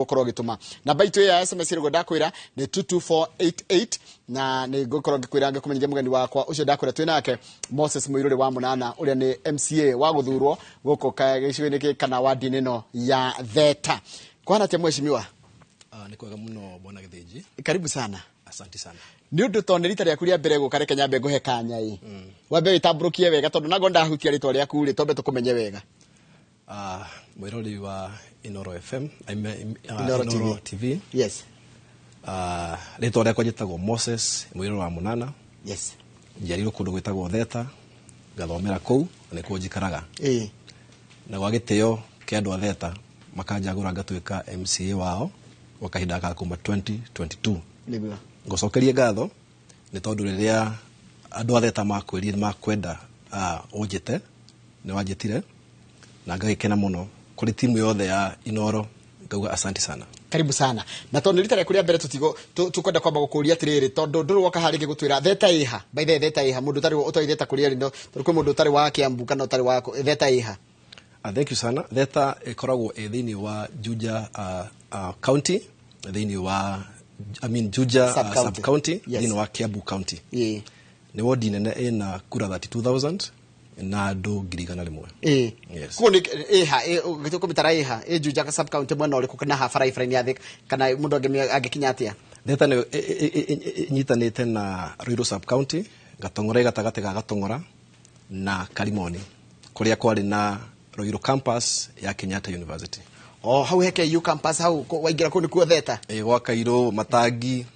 Gũkorwo ũgĩtũma namba itũ ya SMS rĩguo ndakwĩra nĩ 22488, na nĩ ngũkorwo ngĩkwĩra ngĩkũmenyithia mũgeni wakwa ũcio ndakwĩra twĩ nake, Moses Mũirũrĩ wa Mũnana, ũrĩa nĩ MCA wa gũthurwo gũkũ gĩcigo-inĩ gĩkĩ kana wadi-inĩ ĩno ya Theta. Kwana atĩa, mheshimiwa? Ah, nĩ kwega mũno, bwana Gĩthĩnji. Karibu sana. Asante sana. Nĩ ũndũ tondũ nĩ rita rĩaku rĩa mbere gũka, reke nyambe ngũhe kanya ĩ wambe wĩtambũrũkie wega, tondũ nago ndahutia rĩtwa rĩaku rĩ, twambe tũkũmenye wega. Mwĩrori wa Inoro FM, I mean, Inoro Inoro TV. TV. Yes. Rĩtwa rĩakwa njĩtagwo Moses Mũirũrĩ wa Mũnana. Njiarirwo kũndũ gwĩtagwo Theta, ngathomera kũu na nĩkuo njikaraga. Na gwa gĩtĩo kĩa andũ a Theta makanjagũra ngatuĩka MCA wao gwa kahinda ga kuma 2022. Ngũcokerie ngatho nĩ tondũ rĩrĩa andũ a Theta makwĩrire nĩ makwenda ũnjĩte, nĩ wanjĩtire na ngagĩkena mũno. Kũrĩ timu yothe ya Inoro ngauga asante sana. Karibu sana. Na tondũ nĩ rita rĩaku rĩa mbere, tũtigo tũkwenda kwamba gũkũria atĩrĩrĩ, tondũ ndũrĩ woka harĩ rĩngĩ gũtwĩra Theta ĩha. By the way, Theta ĩha? Mũndũ ũtarĩ ũtoĩ Theta kũrĩa rĩ, no tondũ kwĩ mũndũ ũtarĩ wa Kiambu kana ũtarĩ wa Theta ĩha? Thank you sana. Theta ĩkoragwo ĩ thĩinĩ wa Juja county, thĩinĩ wa, I mean, Juja Sub-county. Sub county. Thĩinĩ wa Kiambu County. Nĩ wodi nene ĩna kura 32,000 na andũ 100,000. Yes. Koguo nĩ ĩha kũmĩtara ĩha ĩ Juja sub county mwena ũrĩkũ, kana ha barabara-inĩ ya Thika, kana mũndũ angĩkinya atĩa? Theta nĩ ĩnyitanĩte na Ruiru sub county, Gatong'ora ĩ gatagatĩ ga Gatong'ora na Karimoni, kũrĩa kwarĩ na Ruiru campus ya Kenyatta University. O hau he KU campus hau waingĩra kũu nĩkuo Theta. Ĩ gwa Kairũ Matangi.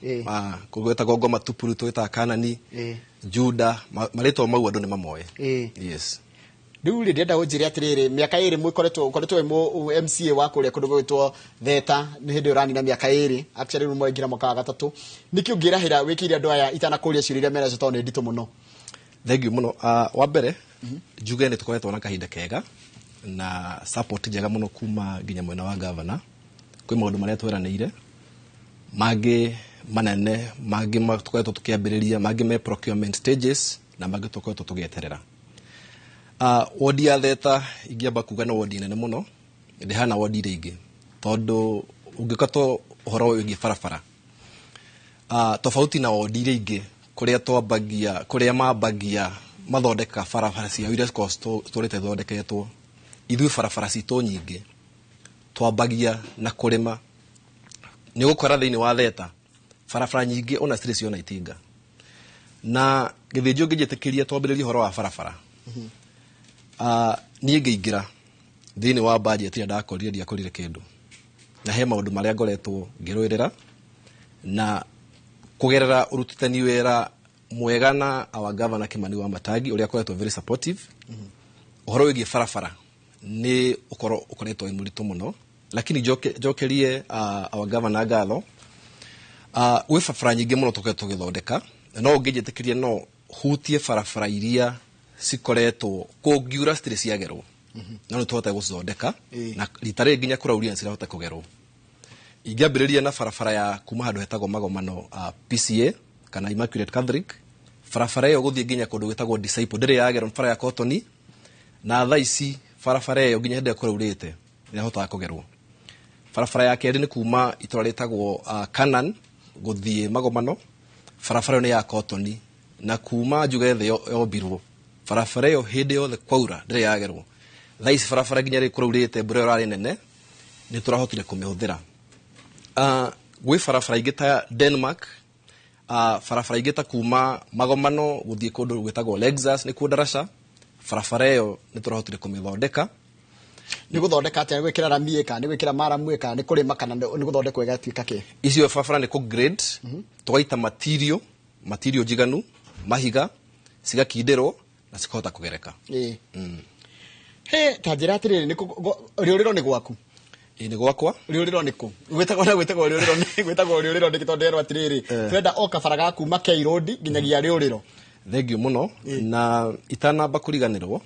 Kũu gwĩtagwo Ngoma Tupuru, twĩtaga Kanani, Juda, marĩtwa mau andũ nĩ mamoĩ. Yes. Rĩu rĩ, ndĩrenda ũnjĩre atĩrĩrĩ, mĩaka 2 mũkoretwo ũkoretwo wĩ MCA wa kũrĩa kũndũ gwĩtwo Theta, nĩ hĩndĩ ũranina mĩaka 2, actually rĩu mwaingĩra mwaka wa gatatũ. Nĩkĩ ũngĩrahĩra wĩkĩire andũ aya itanakũria ciũria iria menacio, tondũ nĩ nditũ mũno? Thank you mũno. Wa mbere njuge nĩ tũkoretwo na kahinda kega na support njega mũno kuma nginya mwena wa governor. Kwĩ maũndũ marĩa tweranĩire, mangĩ manene, mangĩ tũkoretwo tũkĩambĩrĩria, mangĩ me procurement stages na mangĩ tũkoretwo tũgĩeterera. Wodi ya Theta ingĩamba kuga nĩ wodi nene mũno, ndĩhana wodi iria ingĩ, tondũ ũngĩũka to ũhoro wĩgiĩ barabara, tofauti na wodi iria ingĩ kũrĩa twambagia, kũrĩa mambagia mathondeka barabara ciao iria cikoragwo citũrĩte ithondeketwo, ithuĩ barabara citũ nyingĩ twambagia na kũrĩma. Nĩ ũgũkora thĩinĩ wa Theta barabara nyingĩ ona citirĩ ciona itinga. Na Gĩthĩnji, ũngĩnjĩtĩkĩria twambĩrĩrie ũhoro wa barabara, niĩ ngĩingĩra thĩinĩ wa budget ĩrĩa ndakorire, ndiakorire kĩndũ, na he maũndũ marĩa ngoretwo ngĩrũĩrĩra na kũgerera ũrutithani wĩra mwega na our governor Kimani wa Matangi, ũrĩa akoretwo very supportive. Ũhoro wĩgiĩ barabara nĩ ũkorwo ũkoretwo wĩ mũritũ mũno, lakini njokerie our governor ngatho. Gwĩ barabara nyingĩ mũno tũkoretwo tũgĩthondeka, no ũngĩnjĩtĩkĩria no hutie barabara iria cikoretwo kũngiura citirĩ ciagerwo, no nĩ tũhote gũcithondeka. Na rita rĩrĩ nginya kũrauria nĩ cirahota kũgerwo. Ingĩambĩrĩria na barabara ya kuma handũ hetagwo Magomano, PCA kana Immaculate Catholic, barabara ĩyo gũthiĩ nginya kũndũ gwĩtagwo Disciple ndĩrĩ yagerwo, nĩ bara ya kotoni, na thaa ici barabara ĩyo nginya hĩndĩ ĩrĩa kũraurĩte nĩ ĩrahotaga kũgerwo. Barabara ya kerĩ nĩ kuma itũra rĩtagwo Canaan gũthiĩ Magomano, barabara ĩyo nĩ ya kotoni, na kuma njuge thĩ yombirwo barabara ĩyo hĩndĩ yothe kwaura ndĩrĩ yagerwo. Thaa ici barabara nginya rĩ kũraurĩte, mbura ĩyo ĩrarĩ nene, nĩ tũrahotire kũmĩhũthĩra. Gwĩ barabara ingĩ ta Denmark, barabara ingĩ ta kuma Magomano gũthiĩ kũndũ gwĩtagwo Lexus, nĩkuo Ndaraca, barabara ĩyo nĩ tũrahotire kũmĩthondeka. Nĩ gũthondeka atĩa? Nĩ gwĩkĩra rami ĩka, nĩ gwĩkĩra maramu ĩka, nĩ kũrĩma, kana nĩ gũthondekwo ĩgatuĩka kĩ? Icio barabara nĩ kũ grade, tũgaita material njiganu, mahiga cigakindĩrwo na cikahota kũgereka. He ta njĩra atĩrĩrĩ, nĩ rĩũrĩro nĩ gwaku? Ĩ, nĩ gwakwa. Rĩũrĩro nĩ kũ gwĩtagwo? Na gwĩtagwo rĩũrĩro nĩ gwĩtagwo rĩũrĩro nĩ tondũ ndĩrerwo atĩrĩrĩ, twenda o kabara ga kuma K Road nginyagia rĩũrĩro. Thank you mũno. Na itanamba kũriganĩrwo,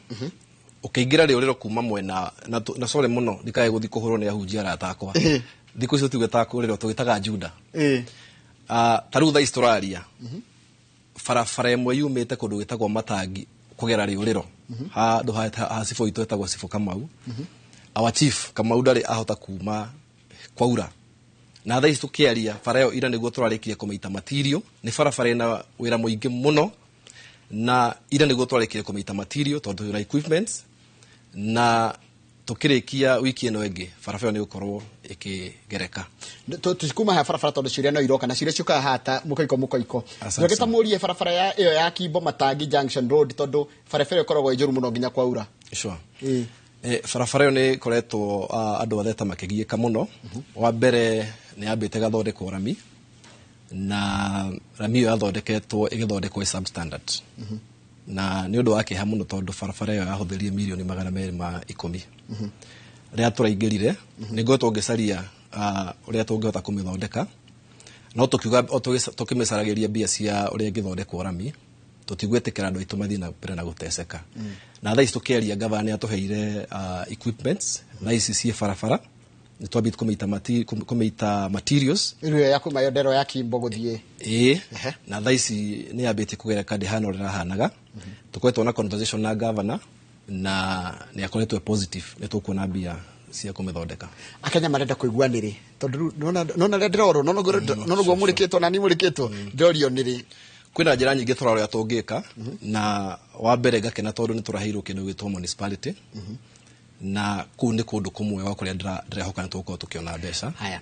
ũkĩingĩra rĩũrĩro kuma mwena na, na sorry mũno, ndikae gũthiĩ kũhũrwo nĩ ahunjia arata akwa, thikũ icio tugĩtaga kũrĩro, tũgĩtaga Juda. Ta rĩu thaa ici tũraria, barabara ĩmwe yumĩte kũndũ gwĩtagwo Matangi kũgera rĩũrĩro handũ ha cibũ witũ etagwo Cibũ Kamau, our chief Kamau, ndarĩ ahota kuma kwaura. Na thaa ici tũkĩaria bara ĩyo ira nĩguo tũrarĩkirie kũmĩita material. Nĩ barabara ĩna wĩra mũingĩ mũno, na ira nĩguo twarĩkirie kũmĩita material tondũ twĩna equipments, na tũkĩrĩkia wiki ĩno ĩngĩ barabara ĩyo nĩ gũkorwo ĩkĩgereka. Tukuma ha barabara, tondũ ciũria no iroka na ciũria ciũkaga hata mũkoiko mũkoiko. Asante Njogeta sana. mũrie barabara ya ĩyo ya Kimbo Matangi Junction Road, tondũ barabara ĩyo ĩkoragwo ĩ njũru mũno nginya kwaura. Sure. Ĩĩ. Barabara ĩyo nĩ ĩkoretwo andũ a Theta makĩgiĩka mũno. Wa mbere nĩ yambĩte gathondekwo rami, na rami ĩyo yathondeketwo ĩgĩthondekwo ĩ substandard, na nĩ ũndũ wa kĩeha mũno tondũ barabara ĩyo yahũthĩrire mirioni 210. Rĩrĩa tũraingĩrire nĩ ngoretwo ngĩcaria ũrĩa tũngĩhota kũmĩthondeka, no tũkiuga o tũkĩmĩcaragĩria mbia cia ũrĩa ĩngĩthondekwo rami, tũtigwĩtĩkĩra andũ aitũ mathiĩ na mbere na gũteceka. Na thaa ici tũkĩaria, gavana nĩ atũheire equipments, thaa ici ciĩ barabara nĩ twambĩtie kũmĩita materials. Rĩu ĩyo ya kuma ĩyo ndero ya Kimbo gũthiĩ. Ĩĩ, na thaa ici nĩ yambĩtie kũgereka, ndĩhana ũrĩa ĩrahanaga. Tũkoretwo na conversation na governor na nĩ akoretwo e positive, nĩ tũkuona mbia cia kũmĩthondeka. Akenya marenda kũigua nĩrĩ, tondũ rĩu nona rĩrĩa ndĩrorwo nona ũguo mũrĩkĩtwo na niĩ mũrĩkĩtwo ndĩrorio nĩrĩ. Kwĩna njĩra nyingĩ tũrarora ũrĩa tũngĩka, na wa mbere ngakena tondũ nĩ tũraheirwo kĩndũ gĩtwo municipality, na kũu nĩ kũndũ kũmwe gwa kũrĩa ndĩrehoka nĩ tũgũkorwo tũkĩona mbeca. Haya,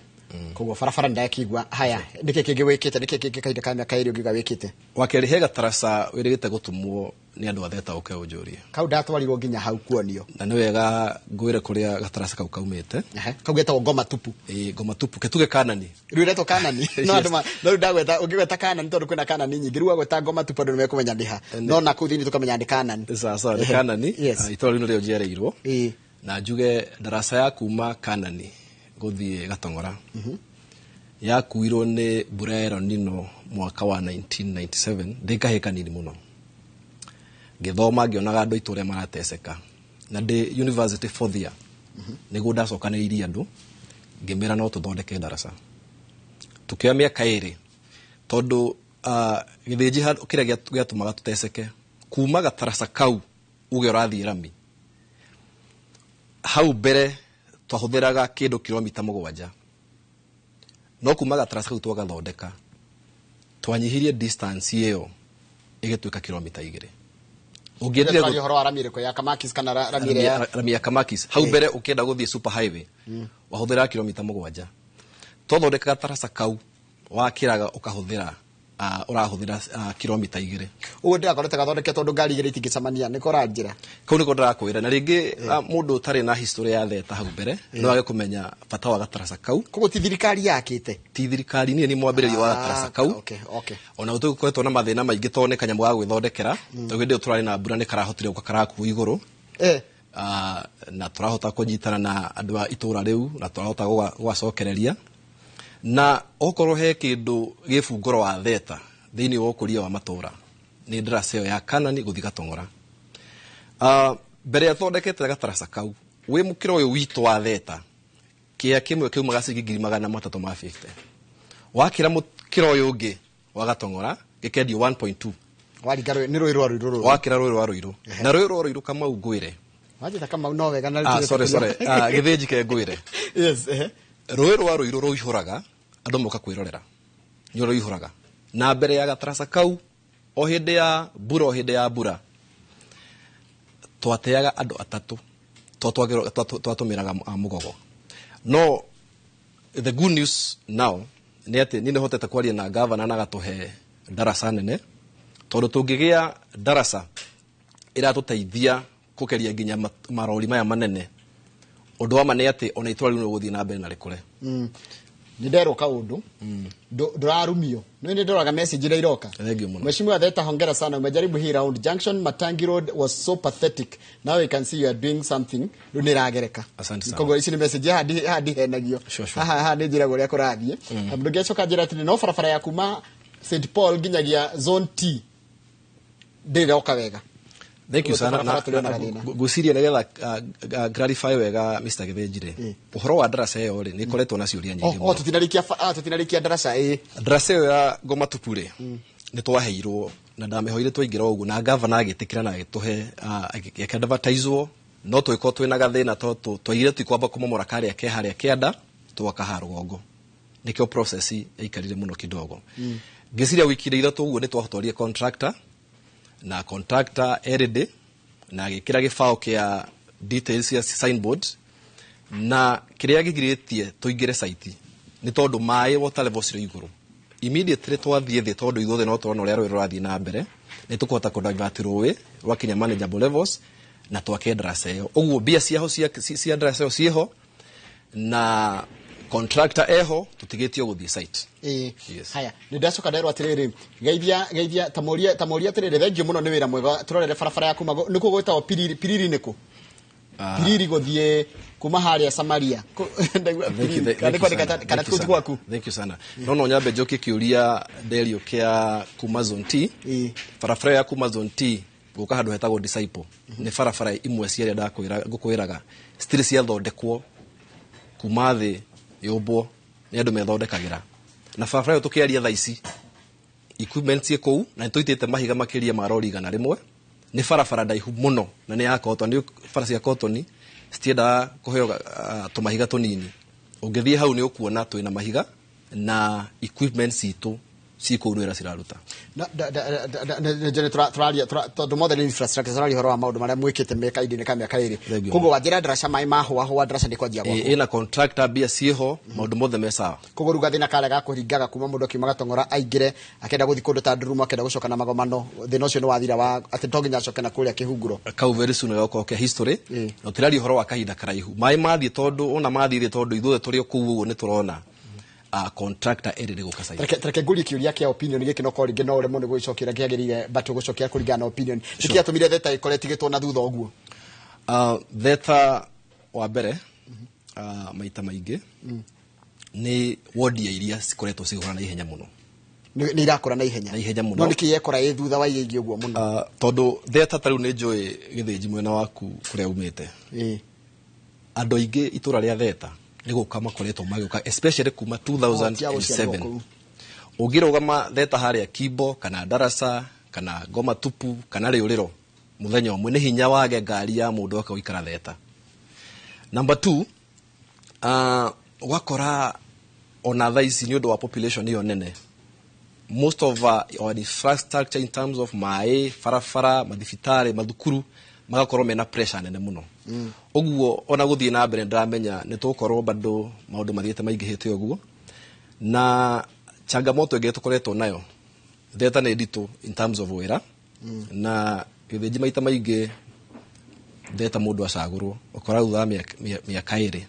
koguo barabara ndakigua. Haya, nĩkĩ kĩngĩ wĩkĩte? Nĩkĩ kĩngĩ kahinda ka mĩaka 2 ũngiuga wĩkĩte? Wa kerĩ, he gataraca wĩrĩgĩte gũtumwo nĩ andũ a Theta ũke ũnjũrie. Kau ndatwarirwo nginya hau kuonio. Na nĩ wega ngwĩre kũrĩa gataraca kau kaumĩte. Ehe, kau getagwo Ngoma Tupu. Ĩĩ, Ngoma Tupu, ketuge Kanani. Rĩu ĩretwo Kanani, no andũ no rĩu ndagweta, ũngĩgweta Kanani, tondũ kwĩna Kanani nyingĩ, rĩu wagweta Ngoma Tupu andũ nĩmekũmenya nĩ ha, no na kũu thĩinĩ tũkamenya nĩ Kanani. Sawa sawa, nĩ Kanani. Yes. Ah, itũra rĩu nĩrĩo njiarĩirwo. Na njuge ndaraca ya kuma Kanani gũthiĩ Gatong'ora yakuirwo nĩ mbura ya El Nino mwaka wa 1997. Ndĩ kahĩĩ kanini mũno, ngĩthoma, ngĩonaga andũ aitũ ũrĩa marateceka, na ndĩ university fourth year nĩguo ndacokanĩrĩirie andũ ngĩmera no tũthondeke ndaraca. Tũkĩoya mĩaka 2 tondũ gĩthĩnji kĩrĩa gĩatũmaga tũteceke kuma gataraca kau uge ũrathiĩ rami hau mbere twahũthĩraga kĩndũ kilomita 7, no kuma gataraca kau twagathondeka twanyihirie distance ĩyo ĩgĩtuĩka kilomita 2. Ũngĩendire Twaria ũhoro wa rami ĩrĩkũ, ya Kamakis kana rami ĩrĩa ya rami ya Kamakis. Hau mbere ũkĩenda gũthiĩ super highway wahũthĩraga kilomita 7. Twathondeka gataraca kau wakĩraga ũkahũthĩra ũrahũthĩra kilomita 2. Ũguo ndĩrakorete gathondeketwo ũndũ ngari igĩrĩ itingĩcemania, nĩko ũranjĩra? Kau nĩko ndĩrakwĩra. Na rĩngĩ mũndũ ũtarĩ na history ya Theta hau mbere no age kũmenya bata wa gataraca kau. Koguo ti thirikari yakĩte? Ti thirikari, niĩ nĩ mwambĩrĩria wa gataraca kau. Ona gũtũkoretwo na mathĩna maingĩ tondũ nĩ kanyamũ ga gwĩthondekera, tondũ hĩndĩ ĩyo tũrarĩ na mbura nĩ karahotire gũka karakuo igũrũ. Na tũrahota kũnyitana na andũ a itũra rĩu na tũrahota gũgacokereria. Na okorwo he kĩndũ gĩbungoro wa Theta thĩinĩ wa ũkũria wa matũra nĩ ndaraca ĩyo ya Kanani gũthiĩ Gatong'ora. Mbere ya thondekete gataraca kau wĩ mũkĩra ũyũ witũ wa Theta, kĩa kĩmwe kĩumaga ciringi 350,000, wakĩra mũkĩra ũyũ ũngĩ wa Gatong'ora gĩkendio 1.2. Waringa nĩ rũĩ rwa Ruiru rũrũ. Wakĩra rũĩ rwa Ruiru, na rũĩ rwa Ruiru, Kamau, ngwĩre. Wanjĩta Kamau no wega na Sorry, sorry. Gĩthĩnji ke ngwĩre. Yes, ehe. Rũĩ rwa Ruiru rũihũraga andũ moka kwĩrorera, nĩ rũihũraga na mbere ya gataraca kau o hĩndĩ ya mbura, o hĩndĩ ya mbura twateaga andũ atatũ twatũmĩraga mũgogo. No the good news now nĩ atĩ niĩ nĩhotete kwaria na gavana na agatũhe ndaraca nene, tondũ tũngĩgĩa ndaraca ĩratũteithia kũkeria nginya marori maya manene, ũndũ wa ma nĩ atĩ ona itũra rĩu nĩ gũthiĩ na mbere na rĩkũre. Nĩ nderwo kaũndũ ndũrarumio nĩ nĩ ndoraga message iria iroka. Thank you mũno. Mheshimiwa Theta, hongera sana, umejaribu hii round. Junction Matangi Road was so pathetic, now we can see you are doing something. Rĩu nĩ ĩragereka. Asante sana. Koguo ici nĩ message haha haha ndihenagio. Sure. Haha haha nĩ njĩragwo ũrĩa kũrathiĩ. Na mũndũ ũngĩ acoka njĩra atĩrĩ, no barabara ya kuma St Paul nginyagia Zone T ndĩroka wega. Thank you Ũguo sana. barabara tũrĩ ona Na gathĩna. Ngwĩciria nĩgetha clarify wega Mr. Gĩthĩnji rĩ, ũhoro wa ndaraca ĩyo rĩ, nĩ ĩkoretwo na ciũria nyingĩ O mũno. Tũtinarĩkia ndaraca ĩ. Ndaraca ĩyo ya Ngoma Tupu rĩ, nĩ twaheirwo na ndamĩhoire twaingĩra ũguo na gavana agĩtĩkĩra na agĩtũhe ĩkĩadvertiswo, no tũgĩkorwo twĩna gathĩna tondũ twaigire tũikwamba kũmomora karĩa ke harĩa kĩanda twaka haha rũgongo. Nĩkĩo process yaikarire mũno kidogo. Ngĩciria wiki 3 ũguo nĩ twahotwarie contractor, na contractor erĩndĩ na agĩkĩra gĩbaũ kĩa details cia signboard, na kĩrĩa gĩgirĩtie tũingĩre site nĩ tondũ maĩ water level cirĩ igũrũ. Immediately twathiĩ thĩ, tondũ ithuothe no tũrona ũrĩa rũĩ rũrathiĩ na mbere, nĩ tũkũhota kũ-divert rũĩ rwakinya manageable levels na twake ndaraca ĩyo. Ũguo mbia ciaho cia ndaraca ĩyo ciĩho na contractor eho, tũtigĩtio gũthiĩ site. Yes. Haya, nĩ ndacoka nderwo atĩrĩrĩ, geithia geithia, tamoria tamoria atĩrĩrĩ, thengiũ mũno nĩ wĩra mwega. Tũrorere barabara ya kuma nĩkuo gwĩtagwo Piriri. Piriri nĩkũ? Piriri gũthiĩ kuma harĩa Samaria. Ndaigua Thank you, Piriri. thank Kana you nĩ sana, kwandĩka kana thank you ti sana. gwaku? Thank you sana. No nyambe njokie kĩũria nderio kĩa kuma Zone T. Barabara ya kuma Zone T gũka handũ hetagwo Disciple nĩ barabara imwe cia iria ndakwĩra ngũkwĩraga citirĩ ciathondekwo kuma thĩ yũmbwo, nĩ andũ methondekagĩra. Na barabara ĩyo tũkĩaria thaa ici equipment ciĩ kũu na nĩ tũitĩte mahiga makĩria ma rori 100. Nĩ barabara ndaihu mũno na nĩ ya cotton. Nĩ bara cia cotton citiendaga kũheo tũmahiga tũnini. Ũngĩthiĩ hau nĩ ũkuona twĩna mahiga na equipment citũ ci kũu wĩra ciraruta. Na nĩ tũraria tondũ mothe nĩ infrastructure, tũraria ũhoro wa maũndũ marĩa mwĩkĩte mĩaka-inĩ ka mĩaka 2. Thank you. Koguo wanjĩra ndaraca maĩ mahũahũa, ndaraca nĩ kwanjia gwakwo. Ĩna contractor, mbia ciĩho, maũndũ mothe me sawa. Koguo rĩu gathĩna karĩa ga kũringaga kuma mũndũ akiuma Gatong'ora aingĩre akĩenda gũthiĩ kũndũ ta Ndurumo, akĩenda gũcoka na magomano, thĩna ũcio nĩ wathira wa atĩ to nginya acoke na kũrĩa kĩhunguro? Kau very soon gagũkorwo ke history. Na tũraria ũhoro wa kahinda karaihu. Maĩ mathiĩ, tondũ ona mathiĩ thĩ, tondũ ithuothe tũrĩ o kũu ũguo nĩ tũrona contractor ĩrĩ nĩ gũka site. Reke ngũrie kĩũria kĩa opinion gĩkĩ, no korwo rĩngĩ no ũremwo nĩ gũgĩcokia ũrĩa kĩagĩrĩire, but ũgũcokia kũringana na opinion. Nĩkĩ gĩatũmire Theta ĩkore ĩtigĩtwo na thutha ũguo? Theta wa mbere, maita maingĩ nĩ wodi ya iria cikoretwo cigĩkũra na ihenya mũno. Nĩ irakũra na ihenya? Na ihenya mũno. No nĩkĩ yekora ĩ thutha wa iria ingĩ ũguo mũno? Tondũ Theta ta rĩu nĩ njũĩ Gĩthĩnji mwena waku kũrĩa umĩte, andũ aingĩ itũra rĩa Theta nĩ gũka makoretwo magĩũka, especially kuma Oh, tia gũciarĩrwo 2007. kũu. Ũngĩrũgama Theta harĩa Kimbo kana Darasa kana Ngoma Tupu kana Rĩũrĩro mũthenya ũmwe, nĩ hinya wage ngari ya mũndũ oka gũikara Theta. Number two, ũgakora ona thaa ici nĩ ũndũ wa population ĩyo nene, most of our infrastructure in terms of maĩ, barabara, mathibitarĩ, mathukuru magakorwo mena pressure nene mũno. Ũguo ona gũthiĩ na mbere ndĩramenya nĩ tũgũkorwo bado maũndũ mathiĩte maingĩhĩte ũguo. Na changamoto ĩngĩ tũkoretwo nayo, Theta nĩ nditũ in terms of wĩra. Na Gĩthĩnji maita maingĩ Theta mũndũ acagũrwo ũkora thutha wa mĩaka 2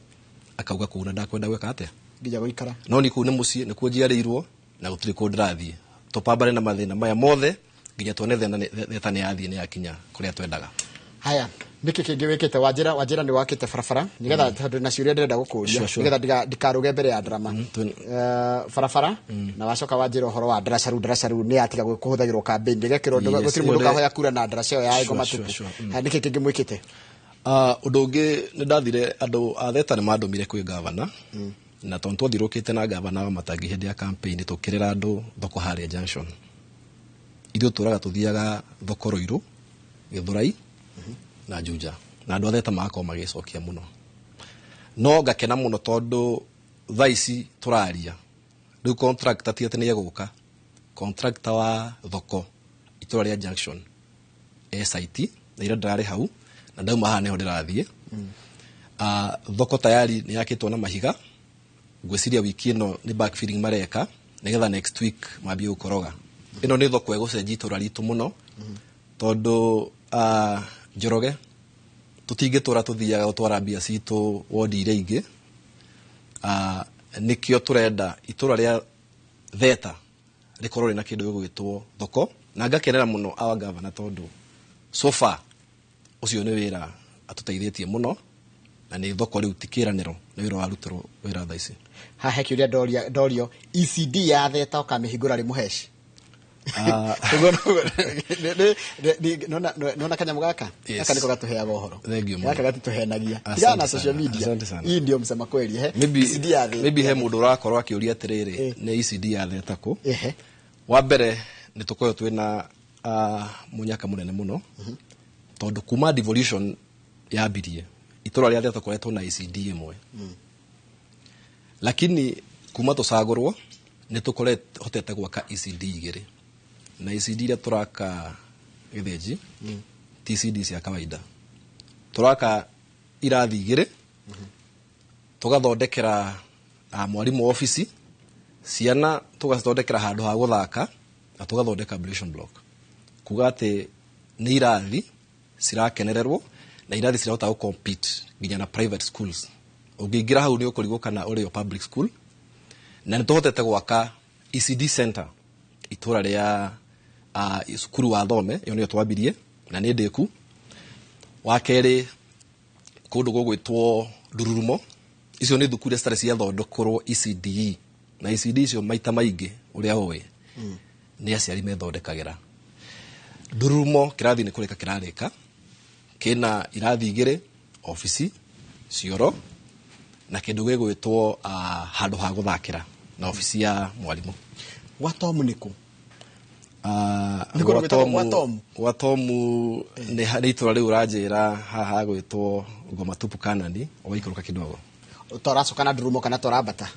akauga kũu na ndakwenda gwĩka atĩa nginya gũikara. No ni kũu nĩ mũciĩ, nĩkuo njiarĩirwo na gũtirĩ kũndũ ndĩrathiĩ. Tũpambane na mathĩna maya mothe nginya tuone Theta nĩ yathiĩ nĩ yakinya kũrĩa twendaga. Haya, nĩkĩ kĩngĩ wĩkĩte? Wanjĩra nĩ wakĩte barabara, nĩgetha tondũ na ciũria ndĩrenda gũkũria, Sure. nĩgetha ndikaruge mbere ya drama. Barabara na wacoka wanjĩra ũhoro wa ndaraca. Rĩu ndaraca rĩu nĩ yatiga kũhũthagĩrwo campaign, ndĩgekĩrwo, gũtirĩ mũndũ ũkahoya kura na ndaraca ĩyo ya Ngoma Tupu. Haya, nĩkĩ kĩngĩ mwĩkĩte? Ũndũ ũngĩ nĩ ndathire, andũ a Theta nĩ mandũmire kwĩ gavana, na tondũ twathiũrũkĩte na gavana wa Matangi hĩndĩ ya campaign tũkĩrĩra andũ thoko harĩa junction. Ithuĩ tũraga tũthiaga thoko Ruiru, Gĩthũrai na Juja, na andũ a Theta magakorwo magĩcokia mũno. No ngakena mũno tondũ thaa ici tũraria rĩu contractor ti atĩ nĩ egũka, contractor wa thoko itũra rĩa junction e site na ira ndĩrarĩ hau na ndauma haha nĩho ndĩrathiĩ. Thoko tayari nĩ yakĩtwo na mahiga. Ngwĩciria wiki ĩno nĩ backfilling mareka nĩgetha next week mambie gũkoroga. Ĩno nĩ thoko ĩgũcenjia itũra ritũ mũno, tondũ Njoroge tũtingĩtũra tũthiaga gũtwara mbia citũ wodi iria ingĩ. Nĩkĩo tũrenda itũra rĩa Theta rĩkorwo rĩna kĩndũ gĩgwĩtwo thoko, na ngakenera mũno our governor tondũ so far ũcio nĩ wĩra atũteithĩtie mũno, na nĩ thoko rĩu ti kĩranĩro, nĩ wĩra warutĩrwo wĩra thaa ici. Haha kĩũria ndoria ndorio, ECD ya Theta ũkamĩhingũra rĩ, Mũheshi? Nona kanyamũ gaka? Yes. Gaka nĩko gatũheaga ũhoro. Thank you mũno. Gaka gatitũhenagia. Asante Tigana na social sana, media. asante sana. Hii ndio msema kweli, he. Maybe, ECD ya Theta. maybe he mũndũ ũrakorwo akĩũria atĩrĩrĩ, nĩ ECD ya Theta kũ? Wa mbere nĩ tũkoragwo twĩna mũnyaka mũnene mũno, tondũ kuma devolution yambirie itũra rĩa Theta tũkoretwo na ECD ĩmwe, lakini Kuma tũcagũrwo nĩ tũhotete gwaka ECD igĩrĩ, na ECD iria tũraka Gĩthĩnji ti ECD cia kawaida. Tũraka irathi igĩrĩ, tũgathondekera mwarimũ ofici, ciana tũgacithondekera handũ ha gũthaka, na tũgathondeka ablution block. Kuga atĩ nĩ irathi cirakenererwo na irathi cirahota gũ compete nginya na private schools. Ũngĩingĩra hau nĩ ũkũrigwo kana ũrĩ o public school. Na nĩ tũhotete gwaka ECD center itũra rĩa cukuru wa Thome, ĩyo nĩyo twambirie na nĩ ndĩku. Wa kerĩ, kũndũ gũgwĩtwo Ndururumo, icio nĩ thukuru iria citarĩ ciathondekerwo ECDE, na ECD icio maita maingĩ ũrĩa ũĩ nĩ aciari methondekagĩra. Ndururumo kĩrathi nĩ kũrĩka kĩrarĩka, kĩna irathi igĩrĩ, ofici, cioro na kĩndũ gĩgwĩtwo handũ ha gũthakĩra na ofici ya mwarimũ. Gwa Tom nĩ kũ? Nĩ kũndũ gwĩtagwo gwa Tom? Gwa Tomu nĩ itũra rĩu ũranjĩra haha hagwĩtwo Ngoma Tupu Kanani, ũgaikũrũka kidogo. Toracoka na Ndurumo kana torambata?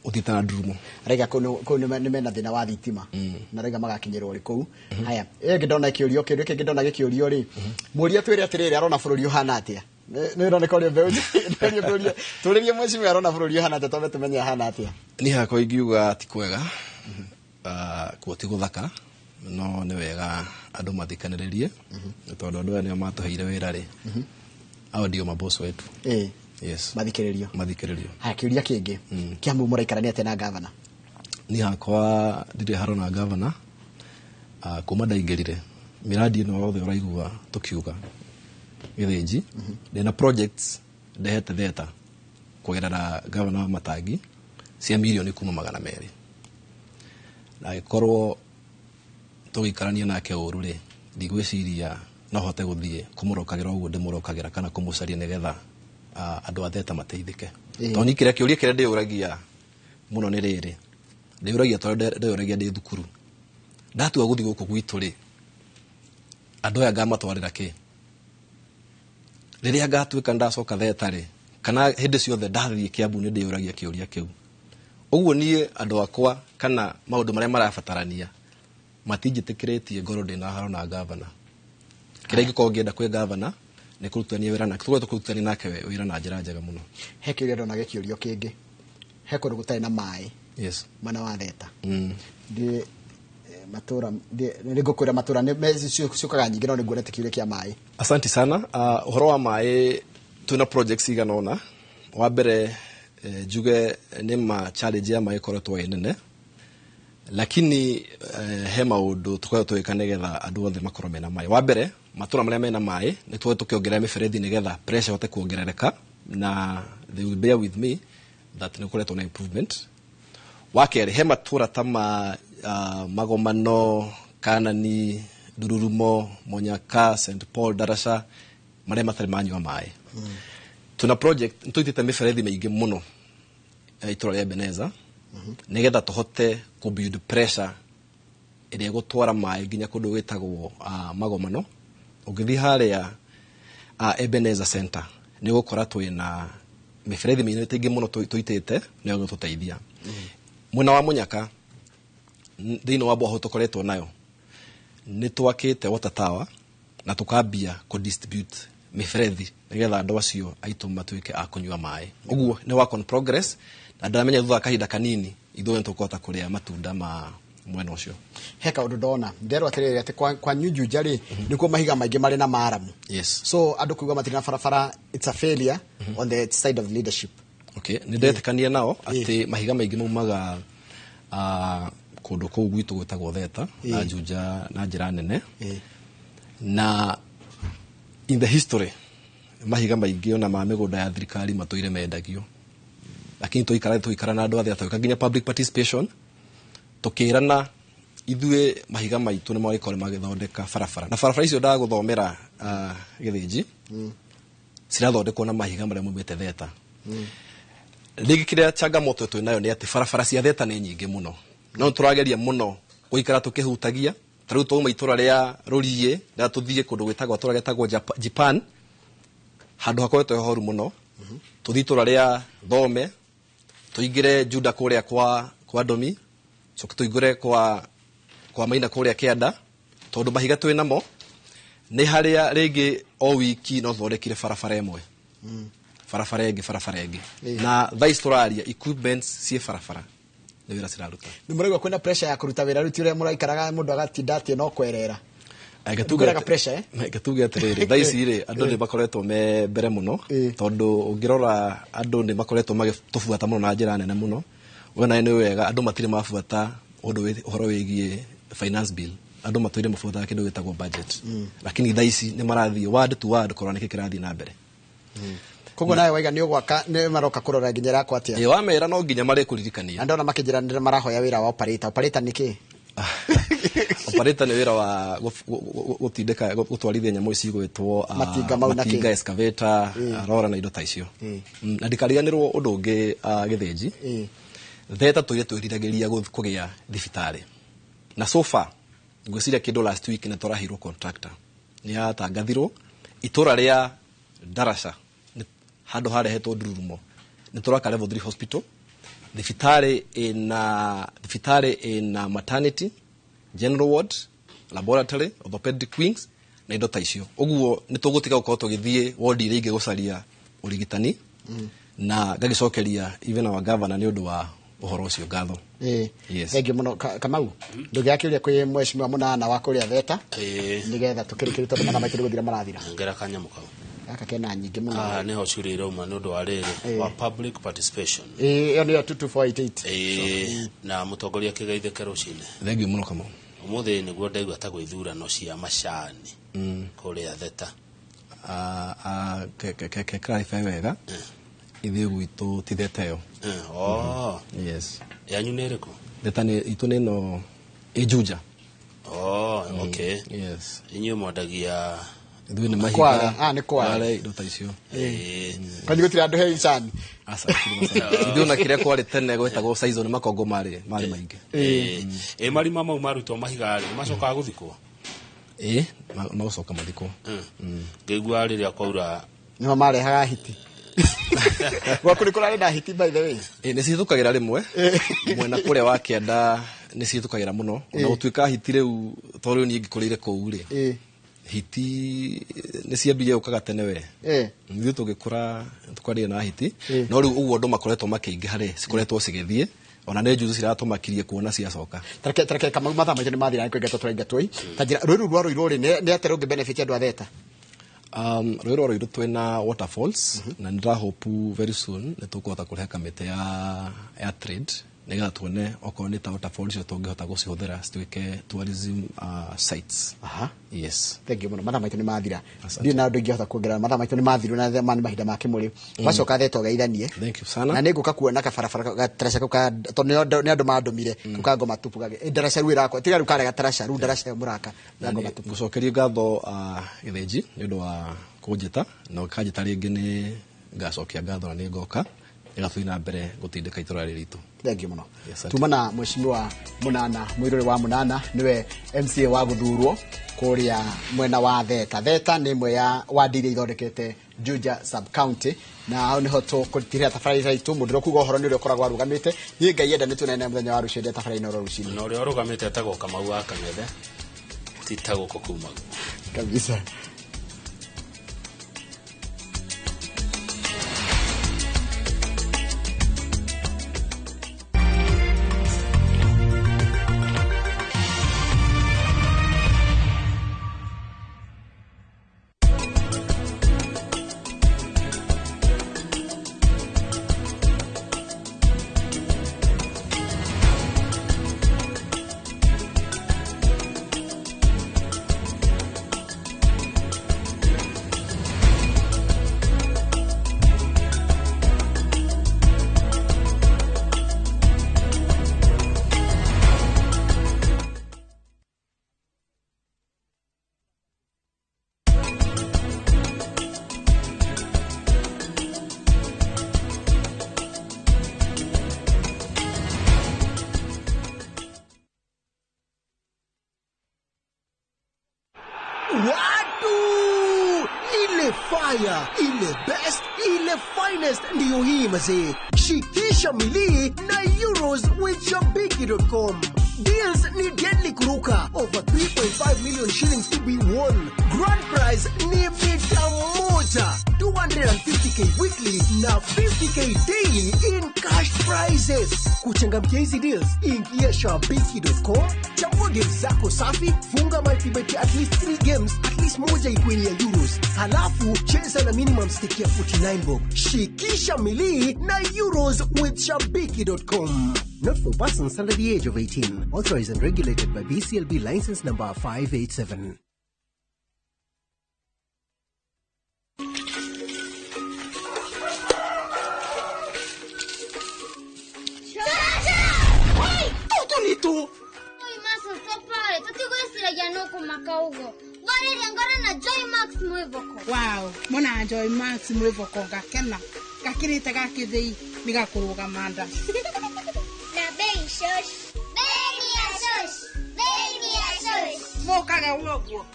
Ũthiĩte na Ndurumo. Raiga kũu nĩ mena thĩna wa thitima na raiga magakinyĩrwo rĩ kũu. Haya, ĩngĩ ndona kĩũrio kĩndũ kĩngĩ ndona gĩkĩũrio rĩ, mũria twĩre atĩrĩrĩ, arona bũrũri ũhana atĩa? Nĩ ũroneka ũrĩa mbeũ njĩthĩ, tũrĩrie mheshimiwa arona bũrũri ũhana atĩa, twambe tũmenye ahana atĩa. Niĩ hakwa ingiuga ti kwega, kuo ti gũthaka, no nĩ wega andũ mathikanĩrĩrie, nĩ tondũ andũ aya nĩo matũheire wĩra rĩ, hao ndio maboss wetu. Yes. Mathikĩrĩrio. Mathikĩrĩrio. Haya, kĩũria kĩngĩ, Kiambu mũraikarania atĩa na gavana? Niĩ hakwa ndirĩ haro na gavana. Kuma ndaingĩrire miradi ĩno yothe ũraigua tũkiuga Gĩthĩnji, ndĩna projects ndehete theta kũgerera gavana wa Matangi cia mirioni kuma 200, na angĩkorwo tũgĩikarania nake ũru rĩ, ndigwĩciria no hote gũthiĩ kũmũrokagĩra ũguo ndĩmũrokagĩra kana kũmũcaria nĩgetha andũ a theta mateithĩke. Tondũ niĩ kĩrĩa kĩũria kĩrĩa ndĩyũragia mũno nĩ rĩrĩ, ndĩyũragia tondũ ndĩyũragia ndĩ thukuru, ndatua gũthiĩ gũkũ gwitũ rĩ, andũ aya ngamatwarĩra kĩ? Rĩrĩa ngatuĩka ndacoka theta rĩ, kana hĩndĩ ciothe ndathiĩ Kiambu nĩ ndĩyũragia kĩũria kĩu. Ũguo niĩ andũ akwa kana maũndũ marĩa marabatarania matinjĩtĩkĩrĩtie ngorwo ndĩna haro na gavana. Kĩrĩa ingĩkorwo ngĩenda kwĩ gavana nĩ kũrutithania wĩra nake, tũkoretwo tũkĩrutithania nake wĩra na njĩra njega mũno. He kĩũria ndona gĩkĩũrio kĩngĩ, he kũndũ gũtarĩ na maĩ mwena wa theta. Ndĩ matũra, nĩ ngũkwĩra matũra nĩ ciũkaga nyingĩ, no nĩ nguonete kĩũria kĩa maĩ. Asante sana. Ũhoro wa maĩ twĩna projects igana ũna. Wa mbere, njuge nĩ ma challenge ya maĩ ĩkoretwo ĩ nene, lakini he maũndũ tũkoretwo tũgĩka nĩgetha andũ othe makorwo mena maĩ. Wa mbere, matũra marĩa mena maĩ nĩ tũkoretwo tũkĩongerera mĩberethi nĩgetha pressure ĩhote kuongerereka, na they will bear with me that nĩ gũkoretwo na improvement. Wa kerĩ, he matũra ta ma Magomano, Kanani, Ndururumo, Monyaka, St Paul, Darasha, marĩa matarĩ manyua maĩ. Tuna project nĩ tũitĩte mĩberethi mĩingĩ mũno itũra rĩa Ebeneza, nĩgetha tũhote kũ build pressure ĩrĩa ĩgũtwara maĩ nginya kũndũ gwĩtagwo Magomano. Ũngĩthiĩ harĩa Ebeneza Center nĩ ũgũkora twĩna mĩberethi mĩingĩ mũno tũitĩte nĩyo ĩgũtũteithia. Mwena wa Mũnyaka thĩinĩ wa Boho tũkoretwo nayo nĩ twakĩte water tower na tũkambia kũ distribute mĩberethi nĩgetha andũ acio aitũ matuĩke a kũnyua maĩ. Ũguo nĩ work on progress, na ndĩramenya thutha wa kahinda kanini ithuĩ nĩ tũkũhota kũrĩa matunda ma mwena ũcio. He kaũndũ ndona nderwo atĩrĩrĩ atĩ kwa Nyunjunja rĩ, nĩkuo mahiga maingĩ marĩ na maramu. So andũ kuuga matirĩ na barabara, it's a failure on the side of leadership. Okay, nĩ ndetĩkania nao atĩ mahiga maingĩ maumaga kũndũ kũu gwitũ gwĩtagwo Theta na Juja na njĩra nene. Na in the history mahiga maingĩ ona ma mĩgũnda ya thirikari matũire mendagio, lakini tũikara na andũ a Theta, tũgĩka nginya public participation, tũkĩrana ithuĩ mahiga maitũ nĩ magĩkorwo magĩthondeka barabara, na barabara icio ndagũthomera Gĩthĩnji cirathondekwo na mahiga marĩa maumĩte Theta. Rĩngĩ kĩrĩa changamoto twĩ nayo nĩ atĩ barabara cia Theta nĩ nyingĩ mũno, no tũrageria mũno gũikara tũkĩhutagia. Ta rĩu twauma itũra rĩa Rũriĩ rĩrĩa tũthiĩ kũndũ gwĩtagwo itũra rĩtagwo Japan, handũ hakoretwo he horu mũno. Tũthiĩ itũra rĩa Thome Tũingĩre Juda kũrĩa kwa Domi, coke tũingĩre kwa Maina kũrĩa Kĩanda, tondũ mahiga twĩ namo nĩ harĩa rĩngĩ o wiki no thondekire barabara ĩmwe, barabara ĩngĩ, na thaa ici tũraria equipments ciĩ barabara nĩ wĩra ciraruta. Nĩ mũraigua kwĩna pressure ya kũruta wĩra rĩu ti ũrĩa mũraikaraga mũndũ agatinda atĩ no kwerera? Reke tuge atĩrĩrĩ, thaa ici rĩ andũ nĩ makoretwo me mbere mũno, tondũ ũngĩrora andũ nĩ makoretwo magĩtũbuata mũno na njĩra nene mũno. We nawe nĩ wega andũ matirĩ mabuata ũndũ ũhoro wĩgiĩ finance bill, andũ matũire mabuataga kĩndũ gĩtagwo budget, lakini thaa ici nĩ marathiĩ ward to ward kũrora nĩkĩ kĩrathiĩ na mbere. Koguo nawe waiga nĩ ũgwaka nĩ maroka kũrora nginya ĩrakwo atĩa? Ĩ wamera no nginya marĩkũririkania. Andũ ona makĩnjĩra nĩ marahoya wĩra wa operator. Operator nĩ kĩ? Operator nĩ wĩra wa gũtindĩka gũtwarithia nyamũ ici igwĩtwo matinga mau na kĩ? Matinga, excavator, rora na indo ta icio. Na ndikariganĩrwo ũndũ ũngĩ, Gĩthĩnji. Theta tũire twĩriragĩria kũgĩa thibitarĩ, na so far ngwĩciria kĩndũ last week nĩ tũraheirwo contractor, nĩ yatangathirwo itũra rĩa Darasha handũ harehetwo ndururumo nĩ tũraka level 3 hospital, thibitarĩ ĩna maternity, general ward, laboratory, orthopedic wings na indo ta icio. Ũguo nĩ tũgũtiga gũkorwo tũgĩthiĩ ward iria ingĩ gũcaria ũrigitani, na ngagĩcokeria even our governor nĩ ũndũ wa ũhoro ũcio ngatho. Yes. Thank you mũno. Kamau, ndũngĩakĩũria kwĩ mheshimiwa Mũnana wa kũrĩa Theta nĩgetha tũkĩrĩkĩrie tondũ mathaa maitũ nĩ gũthira marathira. Ngera kanyamũ kau. Gaka kena nyingĩ mũno. Nĩho ciũria irauma nĩ ũndũ wa rĩrĩ wa public participation. Ĩyo nĩyo 22488. Na mũtongoria kĩgeithĩke rũcinĩ. Thank you mũno Kamau. Ũmũthĩ nĩguo ndaigua ta gwĩthurano cia macani kũrĩa Theta. Ke clarify wega, ithuĩ gwitũ ti Theta ĩyo. Yes. Yanyu nĩ ĩrĩkũ? Theta nĩ itũ nĩ ĩno ĩ Juja. Okay. Yes. Inyuĩ mwendagia ithuĩ nĩ mahiga. Nĩ kwara. Wale indo ta icio. Kwanyu gũtirĩ andũ he icani? Aca, ithuĩ ona kĩrĩa kwarĩ tene gwetagwo size nĩ makongo marĩ maingĩ. Marima mau marutwo mahiga rĩ, macokaga gũthikwo? Magũcoka mathikwo. Ngĩigua rĩrĩa kwaura nĩho marehaga hiti. Gwaku nĩ kũrarĩ na hiti by the way? Nĩ cihĩtũkagĩra rĩmwe. Mwena kũrĩa wa kĩanda nĩ cihĩtũkagĩra mũno. Ona gũtuĩka hiti rĩu tondũ rĩu niĩ ngĩkũrĩire kũu rĩ, hiti nĩ ciambirie gũkaga tene we. Ithuĩ tũgĩkũra tũkarĩa na hiti. No rĩu ũguo andũ makoretwo makĩingĩha rĩ, cikoretwo cigĩthiĩ. Ona nĩ njuzu ciratũmakirie kuona ciacoka. Tareke Kamau mathaa maitũ nĩ mathira, nĩ kũingatwo tũraingatwo ĩ. Ta njĩra, rũĩ rũu rwa Rũirũ rĩ, nĩ atĩa rũngĩ benefit andũ a Theta? Rũĩ rwa Rũirũ twĩna waterfalls, na nĩ ndĩrahope very soon nĩ tũkũhota kũrehe kamĩtĩ ya trade nĩgetha tuone okorwo nĩ ta waterfalls icio tũngĩhota gũcihũthĩra cituĩke tourism sites. Yes. Thank you mũno. Mathaa maitũ nĩ mathira. Ndiũĩ na ũndũ ingĩhota kuongerera, mathaa maitũ nĩ mathiru na nĩ mahinda ma kĩmũrĩ. Wacoka Theta ũgeithanie. Thank you sana. Na nĩ ngũka kuona kabarabara gataraca kau ka, tondũ nĩ andũ mandũmire, kau ka ngoma tupu gage. Ndaraca rĩu ĩrakwa, tiga rĩu karĩa gataraca, rĩu ndaraca ĩyo mũraka ya ngoma tupu. Ngũcokerie ngatho Gĩthĩnji nĩ ũndũ wa kũnjĩta, na ũkanjĩta rĩngĩ nĩ ngacokia ngatho na nĩ ngoka nĩgetha tũthiĩ na mbere gũtindĩka itũra rĩrĩ ritũ. Thank you mũno. Yes, Tuma na mheshimiwa Mũnana Mũirũrĩ wa Mũnana nĩwe MCA wa gũthurwo kũrĩa mwena wa Theta. Theta nĩ ĩmwe ya ward iria ithondekete Juja sub county, na hau nĩho tũkũtirĩra tabarĩra itũ. Mũndũ ũrĩa ũkuga ũhoro nĩ ũrĩa ũkoragwo arũgamĩte. Niĩ Ngai enda nĩ tuonane mũthenya wa rũciũ ndĩ tabarĩra-inĩ oro rũcinĩ. Na ũrĩa ũrũgamĩte etagwo Kamau wa Kang'ethe, ti ta gũkũ kumagwo. Kabisa. Watu! Ni Ile fire, ile best, ile finest ndiyo hii mazee. Shikisha milii na Euros with Shabiki.com. Deals ni deadly kuruka. Over 3.5 million shillings to be won. Grand prize ni mita moja. 250K weekly na 50K daily in cash prizes. Kuchangamkia hizi deals, ingia shabiki.com, chagua games zako safi, funga multibet ya at least 3 games, at least moja ikuwe ni ya Euros. Halafu cheza na minimum stake ya 49 bob. Shikisha milii na Euros with shabiki.com. Not for persons under the age of 18. Authorized and regulated by BCLB license number 587. Wow, mona Joy Max mwivoko gakena gakirite gakithii ni gakurugama nda. Na bei shosh. Bei ni ya shosh. Bei ni ya shosh. Mokaga uoguo.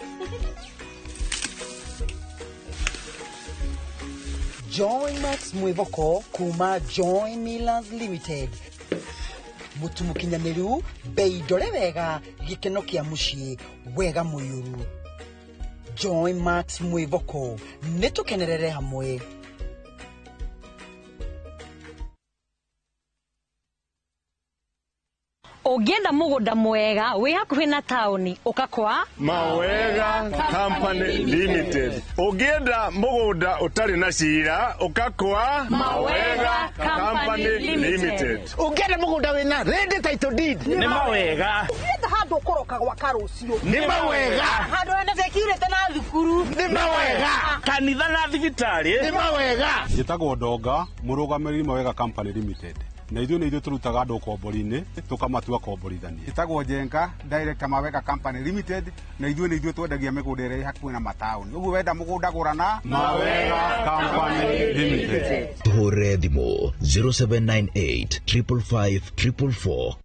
Joy Max mwivoko kuma Joy Millers Limited. Mutu mukinyaniru bei ndore wega gikeno kia mucii wega muyuru. Joy Max mwivoko nitukenerere hamwe. Ũngĩenda mũgũnda mwega wĩ hakuhĩ na taũni ũka kwa Mawega Company Limited. Ũngĩenda mũgũnda ũtarĩ na cira ũka kwa Mawega Company Limited. Ũngĩenda mũgũnda wĩna ready title deed nĩ Mawega. Ũngĩenda handũ ũkũroka gwaka rũciũ nĩ Mawega. Handũ hena security na thukuru nĩ Mawega. Kanitha na thibitarĩ nĩ Mawega. Njĩtagwo Ndonga, mũrũgamĩrĩri Mawega Company Limited. Na ithuĩ nĩ ithuĩ tũrutaga andũ ũkombori-inĩ tũkamatua komborithania. Ĩtagwo Njenga, director Mawega Company Limited, na ithuĩ nĩ ithuĩ twendagia mĩgũnda ĩrĩa ĩ hakuhĩ na mataũni. Ũguo wenda mũgũnda gũra na Mawega Company Limited. Tũhũrĩre thimũ 0798 555 444.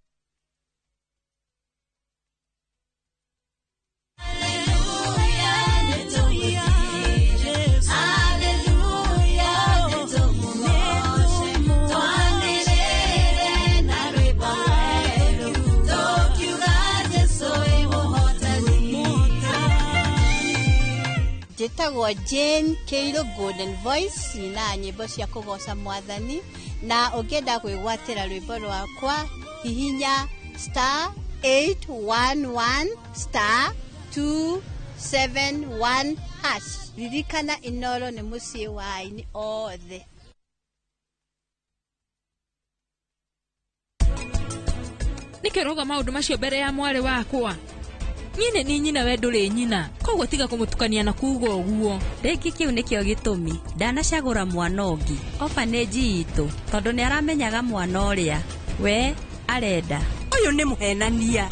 Njĩtagwo Jane Kĩirũ Golden Voice na nyĩmbo cia kũgoca mwathani, na ũngĩenda kwĩgwatĩra rwĩmbo rwakwa hihinya star 811 star 271 hash. Ririkana Inoro nĩ mũciĩ wa aini othe. Nĩkĩ ũrauga maũndũ macio mbere ya mwarĩ wakwa? Nyine ni nyina we ndũrĩ nyina, koguo tiga kũmũtukania na kuuga ũguo. Rĩngĩ kĩu nĩkĩo gĩtũmi ndanacagũra mwana ũngĩ orphanage itũ, tondũ nĩ aramenyaga mwana ũrĩa we arenda. Ũyũ nĩ mũhenania.